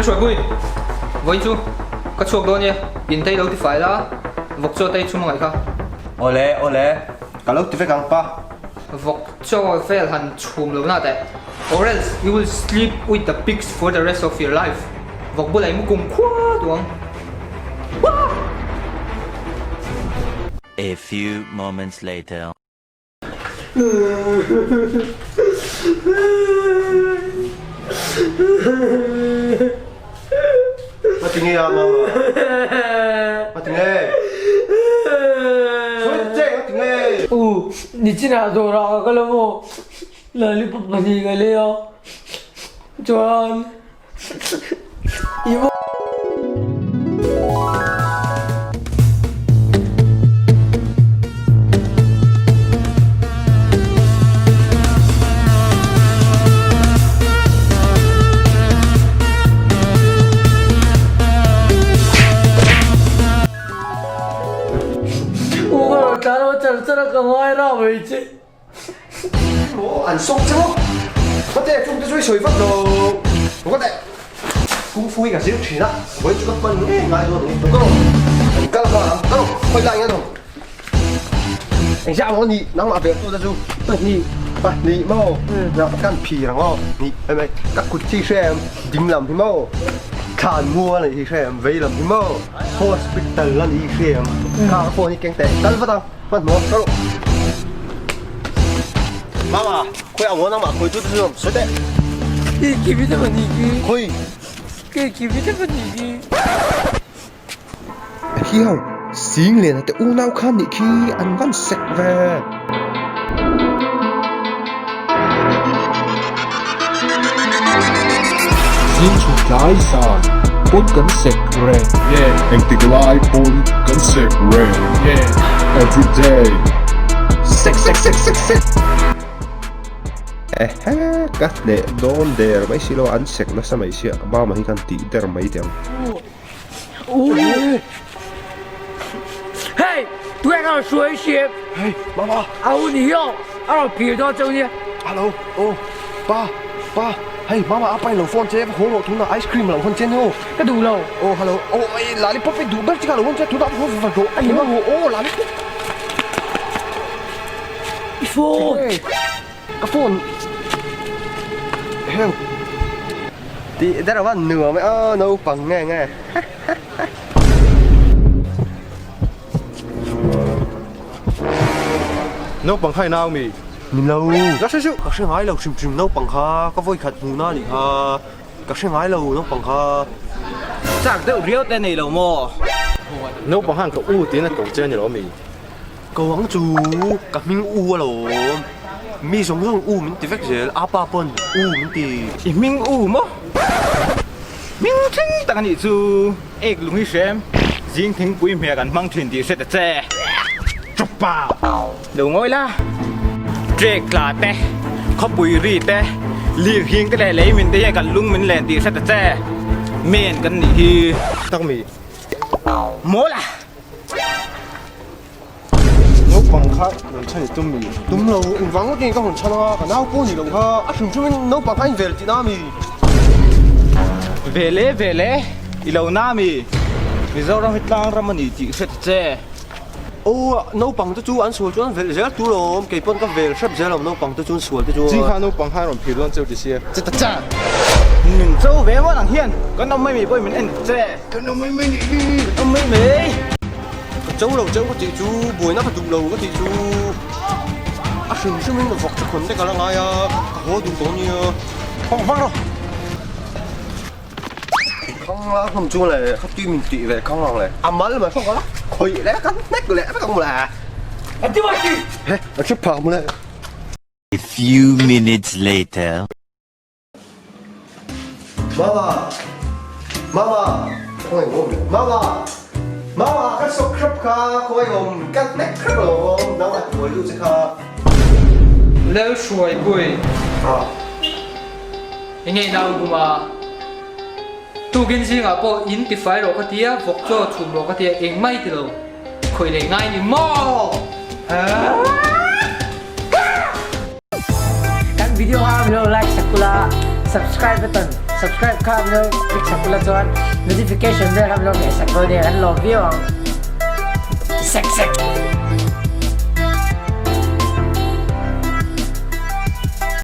Hruaipui, vawiin chu ka chhuak dawn e, in te i lo ti fai la, vawk chaw te i chhum a ngaih kha. Awle, awle, ka lo ti vek ang pa. Vawk chaw vel han chhum lo na teh, or else you will sleep with the pigs for the rest of your life. Vawk bulah i mu kum khua duh ang. Wah! A few moments later. Ka ti nge a mama? Ka ti nge? Sawi ta che ka ti nge? U, nichinah dawrah ka kal a maw? Lollipop pahnih ka lei a, chuan i U ka rawn tlan a char char a ka ngai rah mai che. Maw an sawk che maw? Ka te chung te chu i sawi vat lo. Ka te kung fu hi ka zir thin a, vawi chu ka hman ngei ngai dawn a ni. Ka rawn an kal nghal ang, ka rawn khawi lai nge a awm? Engzah maw nih nangmah vel tu te chu pahnih pahnih maw kan phir ang aw nih hei mai ka kut chi hre em ding lam hi maw thlan mual a nih hi hre em vei lam hi maw hospital a nih hi hre em kha ka phone hi keng teh kal vat ang hmanhmawh ka rawh mama khawi ang maw nangmah khawi tu te chu sawi teh khawi Hiau, Singliana te unau khan nih khi an van sek ve. Zing chhun tlai zan pawn kan sek reng. Engtik lai pawn kan sek reng. Everyday. Sek sek sek sek sek. Ehe, ka hneh dawn der mai si lo a, an sek nasa mai sia, mama hi kan tih der mai teh ang. Hey, tuai ka rawn hruai hriam. Hey, mama. A u ni hiau, a rawn phir dawn cheu nia. Hello, oh, pa, pa, hey, mama a pa in lo phone che, va haw rawh tunah ice cream a lo hawn che nia aw. Ka duh lo. Oh, hello, oh, ei, lollipop i duh ber chi kha a lo hawn che, tunah va haw va rawh, a ni maw, oh, lollipop. I phone. Hey, ka phone. Heng. Tih der a van nuam e aw naupang nge nge. Naupang kha i nau mi? Ni lo. Ka hre hriu. Ka hre ngai lo hrim hrim naupang kha ka vawi khat hmuh na nih kha. Ka hre ngai lo naupang kha. Chak deuh riau te nei lo maw? Naupang khan ka u tiin a ko che a ni lo mi? Ko ang chu ka hming u alawm. Mi zawng zawng u min ti vek zel, apa pawn u min ti. I hming u maw? Hming thleng tak a nih chu. Ek lung hi hrem, zing thingpui hmeh kan hmang thin tih hre ta che. Chawpa! Lo ngawi la. Trek tla te, khawpui ri te, lir hing te leh lei min te hian kan lung min len tih hre ta che. Men kan nih hi. Tak mi. Mawl a! Naupang kha rawn chhan i tum mi? Tum lo, engvang ngawt nge ka rawn chhan a, ka nau pawh ni lo kha, a hrim hrim in naupang kha a invel tih na mi? Vel e, vel e, i lo na mi? Mizoram hi tlang ram a ni tih hre ta che. Aw, naupang te chu an sual chuan velh zel tur awm, kei pawn ka vel hrep zel awm naupang te chu an sual te chuan. Ching kha naupang kha a rawn phir dawn cheu ti sia. Che ta cha! Min cho ve maw nang hian, kan awm mai mai pawhin min en ta che. Kan awm mai mai nih hi! Kan awm mai mai! Ka cho lo cheu ka tih chu buaina ka duh lo ka tih chu a hrim hrim in vawk chu khawn te ka la ngai a ka haw duh tawh nia. Hawng vang rawh. Khang la hlawm chu le kha tui min tih ve khang ang le a mal mai hrawk a khawih leh kan hnek leh vek ang le. A ti mai chi. He a hre phak maw le. A few minutes later. Mama! Mama! Khawngaih awm le. Mama! Mama ka sawk hrep kha khawngaih awm ka hnek hrep alawm nangmah ti buai duh che kha. Lel hruai pui. Ah. Enge nau buma tukin zingah pawh in ti fai rawh ka tia vawk chaw chhum rawh ka tia engmah i ti lo khawi leh ngai ni maw? Kan video kha min lo like sak ula, subscribe button. Subscribe kha an lo click sak ula chuan notification bell kha an lo hmeh sak dawn nia kan lawm viau ang. Sek sek.